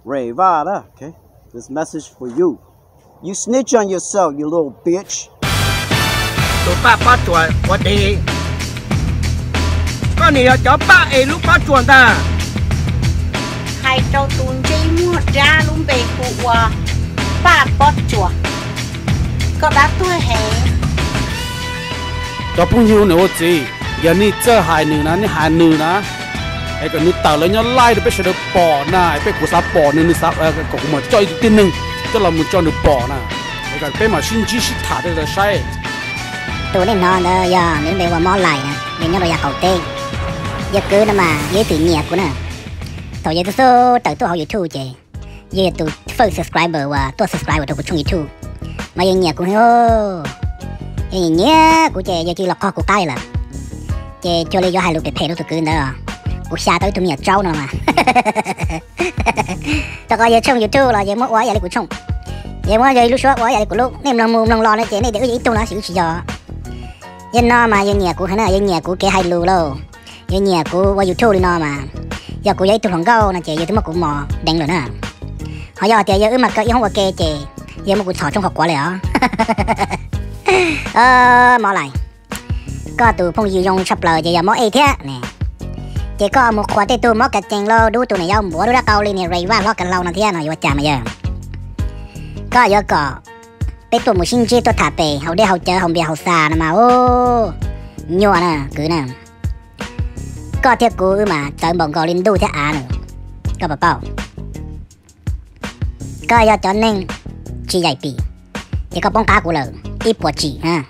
Ray Vaj na, okay? This message for you. You snitch on yourself, you little bitch. Tus paj pob tsuas ua deg. Koj niam yog cov paj es lub pob tsuas ntag. Hais rau tus ntsej muag dab lub npe hu ua paj pob tsuas, koj dab tuag heev. Cov phooj ywg niam ua txiv, yog nej txawj hais nws na, nej hais nws na, es kom nws tawm los nyob live rau peb sawv daws pom na, es peb kuv xav pom nws, nws xav kom kuv mam coj ib tug tib neeg coj los mus tso nws pom na, es kom peb mam sib ntsib sib tham rau sawv daws saib. Tus nej hnov ntawd yog nws lub npe ua Mob Lais na, nws nyob rau yav qaum teb. Yawg kwv no mas yog ib tug nyiam kuv na. Thaum yawg xub xub tawm tuaj hauv YouTube ces yawg yog tus first subscriber uas tuaj subscribe rau kuv tshooj YouTube, mas yawg nyiam kuv heev. Yawg nyiam nyiam kuv ces yawg cia li los qog kuv qab li lawm. Ces cuag li yuav hais lus phem phem rau tus kwv ntawd, kuv xyav tau ib tug me nyuam tsaub no mas. Rau qhov yawg tshooj YouTube los yawg muab ua ib yam li kuv tshooj, yawg muab yawg lub suab ua ib yam li kuv lub, nej mloog mus mloog los no ces nej tias wb yog ib tug no xyov wb tsis yog. Yawg no mas yawg nyiam kuv heev na, yawg nyiam kuv kev hais lus lauj, yawg nyiam kuv ua YouTube li no mas, yog kuv yog ib tug hluas nkauj no ces yawg twb muab kuv mos deev lawm na. Ho yog tias yog wb mas kaw ib hoob ua ke ces yawg muab kuv txhom tsoob qhov quav li os. Mob Lais, koj tus phooj ywg zoo tshaj plaws ces yog Mob Ej thiab ne. Ces koj mus qhuas tej tug mob kas cees lauj, dub tus niam yau npuav dub dab qau li niag Ray Vaj hlob Kav Hlau no thiab no yuav ua cas mas yawg? Koj yuav kom peb tuaj mus sib ntsib tuaj tham pem haus dej haus cawv haus npias haus xas no mas, nyuaj na kwv na. Koj thiab kuv wb mas txawv npaum nkaus li ntuj thiab av na, koj puas paub? Koj yog cov neeg tsis yaim pim, ces koj poob qab kuv lawm ib puas tsim.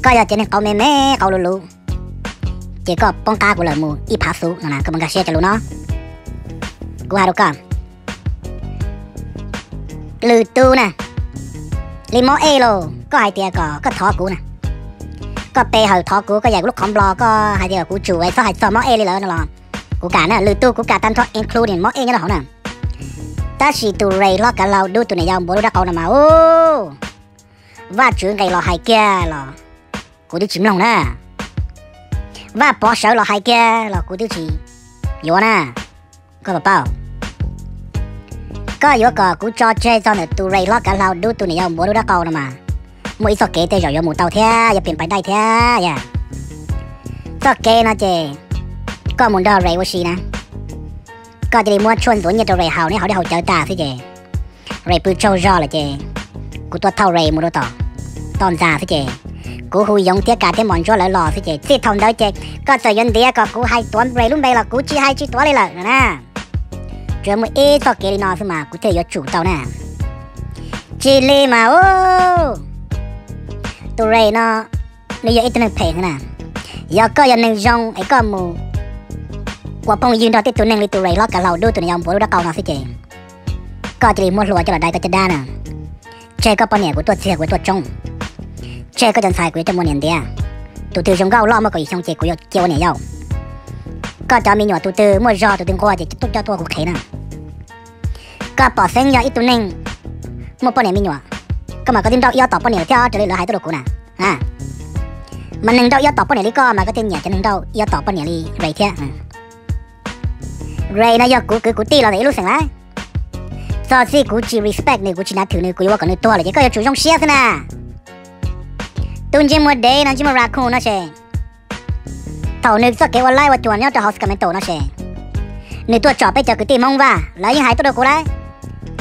Koj yog cov neeg qauv me me qauv luv luv, ces koj poob qab kuv lawm mus ib phav xub no na, koj puas nkag siab cov lus no? Kuv hais rau koj, lwm tus na, li Mob Ej lauj, koj hais tias kom koj thov kuv na, koj pe hawm thov kuv, koj yaim kuv lub qhov nplo, koj hais tias kom kuv tsum es txhob hais txog Mob Ej li lawm no los kuv kam na, lwm tus kuv kam tag nrho including Mob Ej nyob rau hauv na. Tab sis tus Ray hlob Kav Hlau dub tus niam yau npuav dub dab qau no mas, Vaj Tswv nqes los hais kiag los kuv twb tsis mloog na. Vaj Pov sawv los hais kiag los kuv twb tsis yuav na. Koj puas paub? Koj yuav kom kuv tso tseg txog ntawm tus Ray hlob Kav Hlau dub tus niam yau npuav dub dab qau no mas, muaj ib txoj kev tej zaum yuav mus tau thiab, yuav pem pais dai thiab yog. Txoj kev no ces koj mus nrog Ray ua si na, koj cia li muab tshuaj ntxuav nyiaj rau Ray haus, neb haus dej haus cawv tas xwb ces Ray pw tsaug zog lawm ces kuv tuaj thauj Ray mus rau tom toj ntxas xwb ces kuv hu Yoov Tiab Kas thiab Mos Ntsuab lawv los xwb ces txij thaum ntawd ces koj txawm yuav ntiav kom kuv hais tuav Ray lub npe los kuv tsis hais tsis tuav li lawm na. Tsuas muaj ib txoj kev li no xwb mas kuv thiaj yuav tsum tau na. Tsis li mas, tus Ray no nws yog ib tug neeg phem na. Yog koj yog neeg zoo es koj mus ua phooj ywg nrog tej tug neeg li tus Ray hlob Kav Hlau dub tus niam yau npuav dub dab qau no xwb ces koj cia li muab hlua coj los dai koj caj dab na. Tseg koj poj niam kuv tuaj txiag kuv tuaj tsoob, tseg koj cov ntxhais kuv yuav coj mus ua niam ntiav. Tus twg zoo nkauj loj muaj kaum yim xyoo ces kuv yuav cia ua niam yau. Koj cov me nyuam tus twg muaj zog tus twg nquag ces tuaj coj tuaj kuv qhev na. Koj pom xeeb yog ib tug neeg muaj poj niam me nyuam, koj mas koj twb nrauj ib ob tom poj niam thiab raws li lawv hais tuaj rau kuv na. Mas neeg nrauj ib ob tom poj niam li koj mas koj thiaj nyiam cov neeg nrauj ib ob tom poj niam li Ray thiab. Ray no yog kuv kwv kuv tij los ntawm ib lub xeem lawm. Txog txij kuv tsis respect nws, kuv tsis nav thwm nws, kuv yuav ua kom nws tuag lawm ces koj yuav tsum zoo siab xwb na. Tus ntsej muag dev no, ntsej muag raccoon no ces, thaum nws txoj kev ua laib ua cuag nyob rau hauv Sacramento no ces, nws tuaj tsom peb cov kwv tij Hmoob Vaj, lawv yeej hais tuaj rau kuv lawm.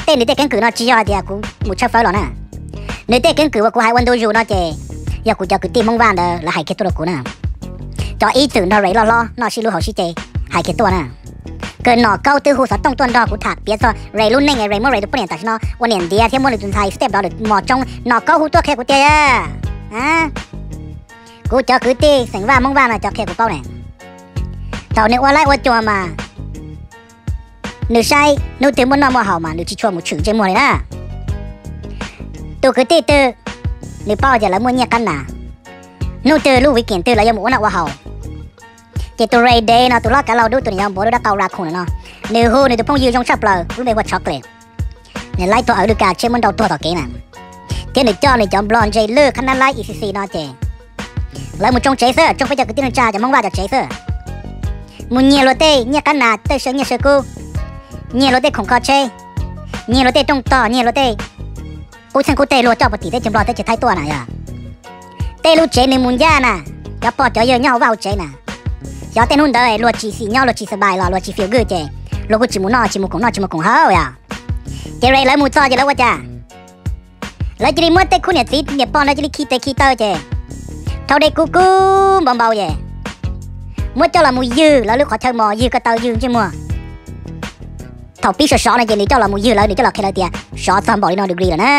Tej nws tej keeb kwm no tsis yog hais tias kuv mus tshawb fawb los na. Nws tej keeb kwm uas kuv hais ua ntu zus no ces yog kuv cov kwv tij Hmoob Vaj ntawd lawv hais kiag tuaj rau kuv na. Cov ib txwm nrog Ray loj hlob noj sib hlub haus sib ce hais kiag tuaj na. Kawg Nom Kaub twb hu xov tooj tuaj nrog kuv tham piav txog Ray lub neej, Ray muab Ray tus poj niam tam sim no ua niam ntiav thiab muab nws tus ntxhais step daughter mos tsoob. Nom Kaub hu tuaj qhia kuv tiag. Kuv cov kwv tij xeem Vaj Hmoob Vaj no cov qhia kuv paub ne. Thaum nws ua laib ua cuag mas nws saib hnub twg muaj noj muaj haus mas nws tsis tshua mus tshwm ntsej muag li na. Tus kwv tij twg nws paub tias lawv muaj nyiaj qab nas, hnub twg lub weekend twg lawv yuav mus ua noj ua haus, ces tus Ray Day no, tus hlob kav laug dub, tus niam yau npuav dub dab qau raccoon no, nws hu nws tus phooj ywg zoo tshaj plaws lub npe hu ua Chocolate. Nws laib tuag awv lwj kas tsheb muab nrauj tuag tom kev na, thiab nws coj nws cov nplog ntse lwj qhab nab laib E C C no ces lawv mus tsoo tsev xwb, tsoo peb cov kwv tij neej tsa cov Hmoob Vaj cov tsev xwb. Mus nyiag luag tej nyiaj qab nas, tej saw nyiaj saw kub, nyiag luag tej khoom kho tsheb, nyiag luag tej rooj tog, nyiag luag tej qub txheej qub teg luag coj puag tim teb chaws Nplog teb chaws Thaib tuaj na yog. Tej lub tsev nws mus ncaj na, cov pog cov yawg nyob hauv vaj hauv tsev na. Xyov tej hnub ntawd luag tsis xim nyob, luag tsis xas npais los luag tsis feel good ces luag kuj tsis mus noj, tsis mus koom noj, tsis mus koom haus yog. Ces lawv mus txog ces lawv ua cas? Lawv cia li muab tej khub niam txiv niam pog ntawd cia li khi tes khi taw ces dhau dej kub kub npau npau ces muab coj los mus ywg lawv lub qhov chaw mos, ywg ko taw, ywg ntsej muag. Thaum pib sov sov no ces nws coj los mus ywg lawv, nws coj los qhia lawv tias sov txog npaum li no degree lawm na,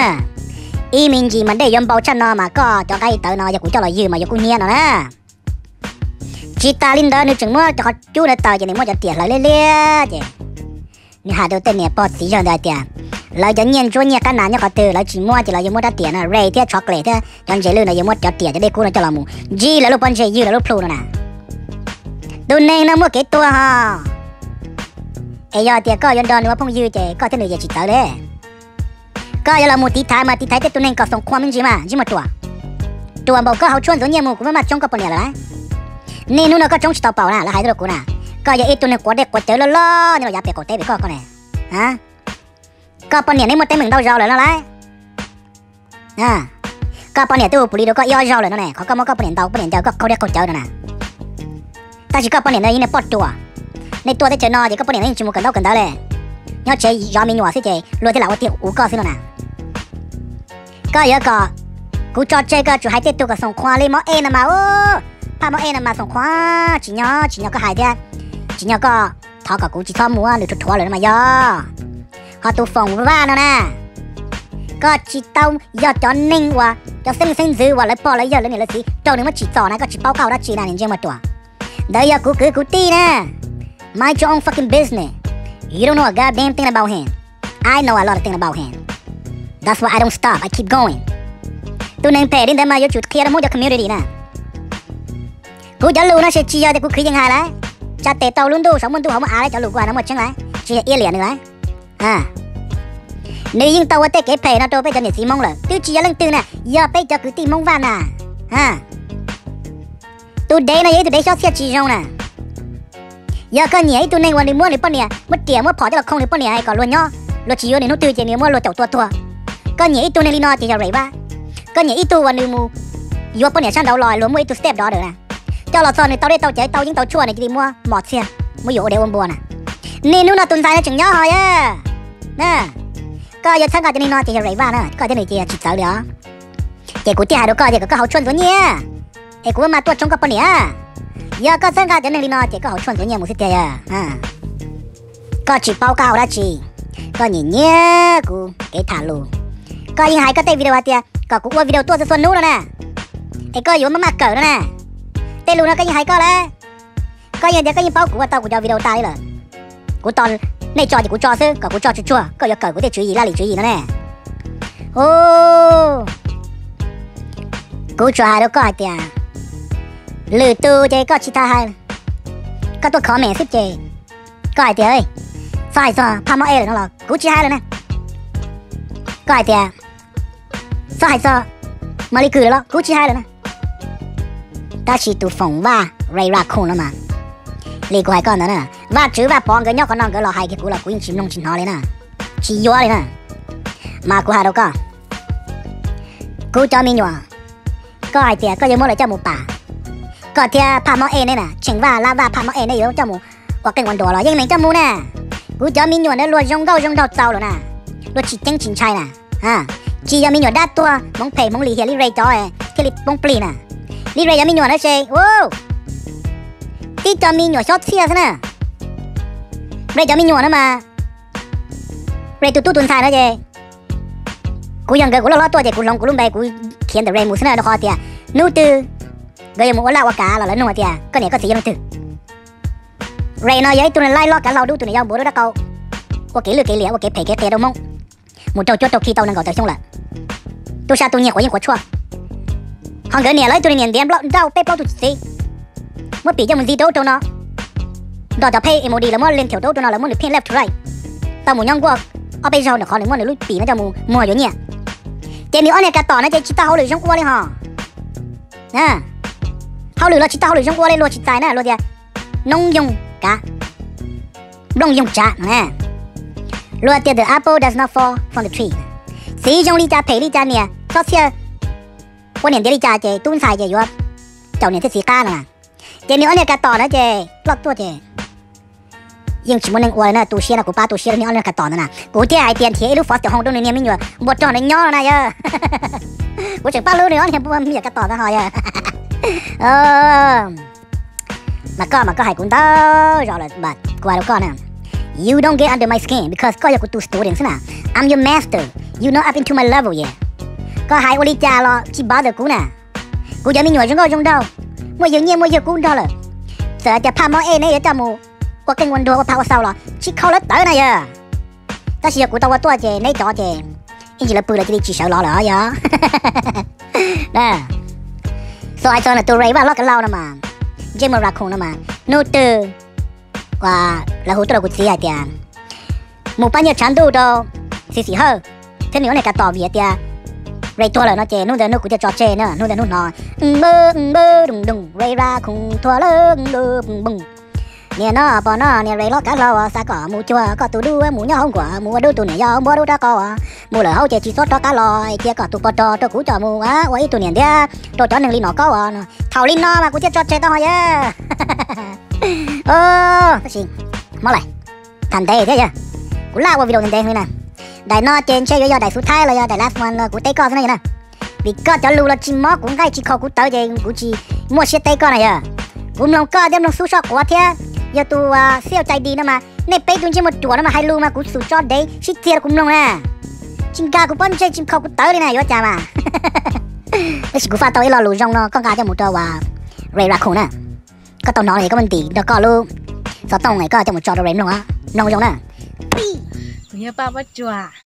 ib me ntsis mas dej yuav npau tshaj no mas koj cov nqaij tawv no yog kuv coj los ywg mas yuav kub hnyiab no na. Tsis tas li ntawd nws tseem muab cov qhov cub ntawd taws ces nws muab cov riam hlawv liab liab ces nws hais rau tej niam pog txiv yawg ntawd hais tias lawv cov nyiaj ntsuab nyiaj qab nas nyob qhov twg lawv tsis muab ces lawv yuav muab rab riam no, res thiab chocolate thiab cov ntses lwj no yuav muab cov riam cov dej kub no coj los mus ntsib lawv lub pob ntseg, ywg lawv lub plhu no na. Tus neeg no muaj kev tuag ho. Es yog tias koj yuav nrog nws ua phooj ywg ces koj thiab nws yeej tsis txawv li. Koj yuav los mus tiv thaiv mas tiv thaiv tej tus neeg kom xoom qhua me ntsis mas ntsej muag ruam. Ruam npaum koj haus tshuaj ntxuav nyiaj mus kuv mam maj tsoob koj poj niam lawm lauj. Niaj hnub no koj tsoob tsis tau paum na, lawv hais rau kuv na, koj yog ib tug neeg quav dej quav cawv loj loj nyob rau yav pem qaum teb pem koj ko ne. Koj poj niam neb muaj teeb meem ntau zaus lawm no lauj. Koj poj niam twb ua pum li rau koj ib ob zaug lawm no ne, qhov koj muab koj poj niam ntaus, poj niam ncaws koj qaug dej qaug cawv no na. Tab sis koj poj niam ntawd yeej niag poj ruam, nej tuaj teb chaws no ces koj poj niam yeej tsis mus kawm ntaub kawm ntawv li, nyob tsev zov me nyuam xwb ces luag thiaj lam ua tiag ua koj xwb no na. Koj yuav kom kuv tso tseg koj tsuas hais tej tug kom xoom qhua li mob ej no mas, phaj mob ej no mas xoom qhua, tsim nyog tsim nyog koj hais thiab, tsim nyog koj thov kom kuv tsis txhob mus, nws rhuav rhuav lawm no mas yog. Ho tus Foom Vaj no na, koj tsis tau, yog cov neeg uas cov xeeb xeeb ntxwv uas lawv pog lawv yawg lawv niam lawv txiv raug nws muab tsim txom na, koj tsis paub qab hau dab tsi na niag ntsej muag ruam. Ntawd yog kuv kwv kuv tij na. Mind your own fucking business. You don't know a goddamn thing about him. I know a lot of things about him. That's why I don't stop, I keep going. Tus neeg phem li ntawd mas yuav tsum qhia rau Hmoob cov community na. Kuv cov lus no ces tsis yog tias kuv khwv yees hais lawm. Tsa tes tau lub ntuj saum muaj ntuj hauv muaj av, cov lus kuv hais no muaj tseeb lawm, tsis yog iab liam nws lawm. Nws yeej tau ua tej kev phem no rau peb cov niam txiv Hmoob lawm, twb tsis yog leej twg na, yog peb cov kwv tij Hmoob Vaj na. Tus dev no yog ib tug dev xyob txhiaj tsis zoo na. Yog koj nyiam ib tug neeg uas nws muab nws poj niam muab riam muab phom coj los khooj nws poj niam es kom luag nyob, luag tsis yuav nws hnub twg ces nws muab luag caum tua tuag. Koj nyiam ib tug neeg li no ces yog rape vaj. Koj nyiam ib tug uas nws mus yuav poj niam sab nraud los luag muaj ib tug stepdaughter na, coj los txog nws tau dej tau cawv tau yeeb tau tshuaj nws cia li muab mos txhiaj, muab yuam ua dev ua npua na. Niaj hnub no tus ntxhais no tseem nyob ho yog. Koj yuav txhawb nqa cov neeg no ces yog rape vaj na, koj thiab nws ces tsis txawv li os. Ces kuv thiaj hais rau koj tias kom koj haus tshuaj ntxuav nyiaj, es kuv mam tuaj tsoob koj poj niam. Yog koj txhawb nqa cov neeg li no ces koj haus tshuaj ntxuav nyiaj mus xwb tiag yog. Koj tsis paub qab hau dab tsi, koj nyiam nyiam kuv kev tham lus. Koj yeej hais koj tej video hais tias kom kuv ua video tuaj txhua txhua hnub no na, es koj yuav maj maj kawm no na. Tej lus no koj yeej hais koj lawm. Koj yeej tias koj yeej paub kuv ua tau kuv cov video tas li lawm. Kuv tos nej tso ces kuv tso xwb, kom kuv tso tsuag tsuag, koj yuav kawm kuv tej tswv yim laj lim tswv yim no ne. Kuv tsuas hais rau koj hais tias, lwm tus ces koj tsis tas hais, koj tuaj comment xwb ces koj hais tias, txhob hais txog phaj mob ej lawm no los kuv tsis hais lawm na. Koj hais tias, txhob hais txog Malis Kws lawm los kuv tsis hais lawm na. Tab sis tus Foom Vaj Ray Raccoon no mas, li kuv hais koj ntawd na, Vaj Tswv Vaj Pov nkawd nyob qhov no nkawd los hais kiag kuv los kuv yeej tsis mloog tsis hnov li na, tsis yuav li na. Mas kuv hais rau koj, kuv cov me nyuam, koj hais tias koj yuav muab lawv coj mus pam, koj thiab phaj mob ej neb na, Tsheej Vaj Lab Vaj phaj mob ej neb yuav coj mus ua qeej ua nruas los yeej meem coj mus na. Kuv cov me nyuam ntawd luag zoo nkauj zoo nraug txaus lawm na, luag tsis ceeb tsis ntshai na. Tsis yog me nyuam dab tuag hmoov phem hmoov lim hiam li Ray cov thiaj li poob plig na. Li Ray cov me nyuam na ces, tib co me nyuam xyob txhiaj xwb na. Ray cov me nyuam na mas, Ray tus tub tus ntxhais na ces, kuv yog nkawd kuv loj hlob tuaj ces kuv hloov kuv lub npe kuv khiav ntawm Ray mus xwb na, rau qhov tias hnub twg nkawd yuav mus ua laj ua kav los lawv nug tias koj niam koj txiv yog leej twg. Ray no yog ib tug laib hlob kav hlau dub, tus niam yau npuav dub dab qau, ua kev lwj kev liam ua kev phem kev qias rau Hmoob, mus raug cuab raug khi tau nees nkaum tawm xyoo lawm. Tub sab tub nyiag quav yeeb quav tshuaj. Ho nkawd niam los ib tug niam ntiav nrauj peb plaub tug txiv, muab pim coj mus ntxiv rau ub rau no, nrog cov phej mus dis lawv muab leej thaum rau ub rau no lawv muab nws pheej left to right, tau mus nyob nkuaj ob peb zaug nws qhov nws muab nws lub pim no coj mus muag yuav nyiaj. Ces nws ob niag kav tom no ces tsis tau hauj lwm zoo ua li ho. Hauj lwm los tsis tau hauj lwm zoo ua li, luag tsis txais na, luag tias noob yoog kav, nplooj yoog tsav no na. Luag tias the apple does not fall from the tree. Txiv zoo li cas phem li cas niam txhob txhiaj ua niam ntiav li cas ces tub ntxhais ces yuav caum niam thiab txiv qab no na. Ces nws ob niag kas tom na ces ploj tuaj ces yeej tsis muaj neeg ua li na, tu siab no kuv pab tu siab rau nws ob niag kas tom ntawd na. Kuv thiaj hais tias nrhiav ib lub foster home rau nws niag me nyuam npua rog ntawd nyob no na yog. Kuv tseem pab hlub nws ob niag npua me nyuam kas tom ntawd ho yog. Mas koj mas koj hais kuv ntau zaus lawm, kuv hais rau koj na, you don't get under my skin because koj yog kuv tus student xwb na. I'm your master, you not up into my level yet. Koj hais ua li cas los tsis bother kuv na. Kuv cov me nyuam zoo nkauj zoo nraug, muaj yawg nyiaj muaj yawg kub nrog lawm. Txawm tias phaj mob ej neb yuav coj mus ua qeej ua nruas ua phav ua xaus los tsis khaus lawv tawv na yog. Tab sis yog kuv tau ua tuaj ces neb cov ces ib ntsis lawv pw lawv cia li tsis sawv los lawm os yog. So hais txog tus Ray Vaj Hlob Kav Lau no mas, James Raccoon no mas, hnub twg lawv hu tuaj rau kuv txiv hais tias mus pab nyiaj tshav ntuj rau Xis Xis Hawj thiab nws ob niag kas tom vim hais tias Ray tuag lawm no ces hnub ntawd hnub kuv thiaj tso tseg na, hnub ntawd hnub hnov npw npw dum dum Ray Raccoon tuag lawm npw npw. Niam no pog no niam Ray Hlob Kav Hlau xav kom mus cuag koj tus dub mus nyob hauv nkuaj mus ua dub tus niam yau npua dub rab qau, mus lawm hauv ces tsis txhob rov qab los cia koj tus pog rog rau kuv coj mus ua ib tug niam ntiav rau cov neeg li no koj. Thaum li no mas kuv thiaj tso tseg tau ho yog. Tab sis mob lawm, tham ntev thiab yog, kuv laj ua video ntev ntev li na. Daim no ces ntshe yuav yog daim xub thaib los yog daim last one kuv teb koj xwb na yog na. Vim koj cov lus los tsis mob kuv nqaij tsis khaus kuv tawv ces kuv tsis muaj siab teb koj na yog. Kuv mloog koj thiab mloog Xub Soj Quav thiab yog tus Xiaj Cai Dis no mas nej peb tug ntsej muag ruam no mas hais lus mas kuv xum tso dev sib txiag rau kuv mloog na. Tsis nkag kuv pob ntseg tsis khaus kuv tawv li na yuav cas mas. Tab sis kuv faj tau ib lo lus zoo no koj nqa coj mus rau Ray Raccoon na. Koj tau hnov no es koj muaj ntim nrog koj lub xov tooj es koj coj mus tso rau Ray mloog, mloog zoo na. Kuv yog Paj Pob Tsuas.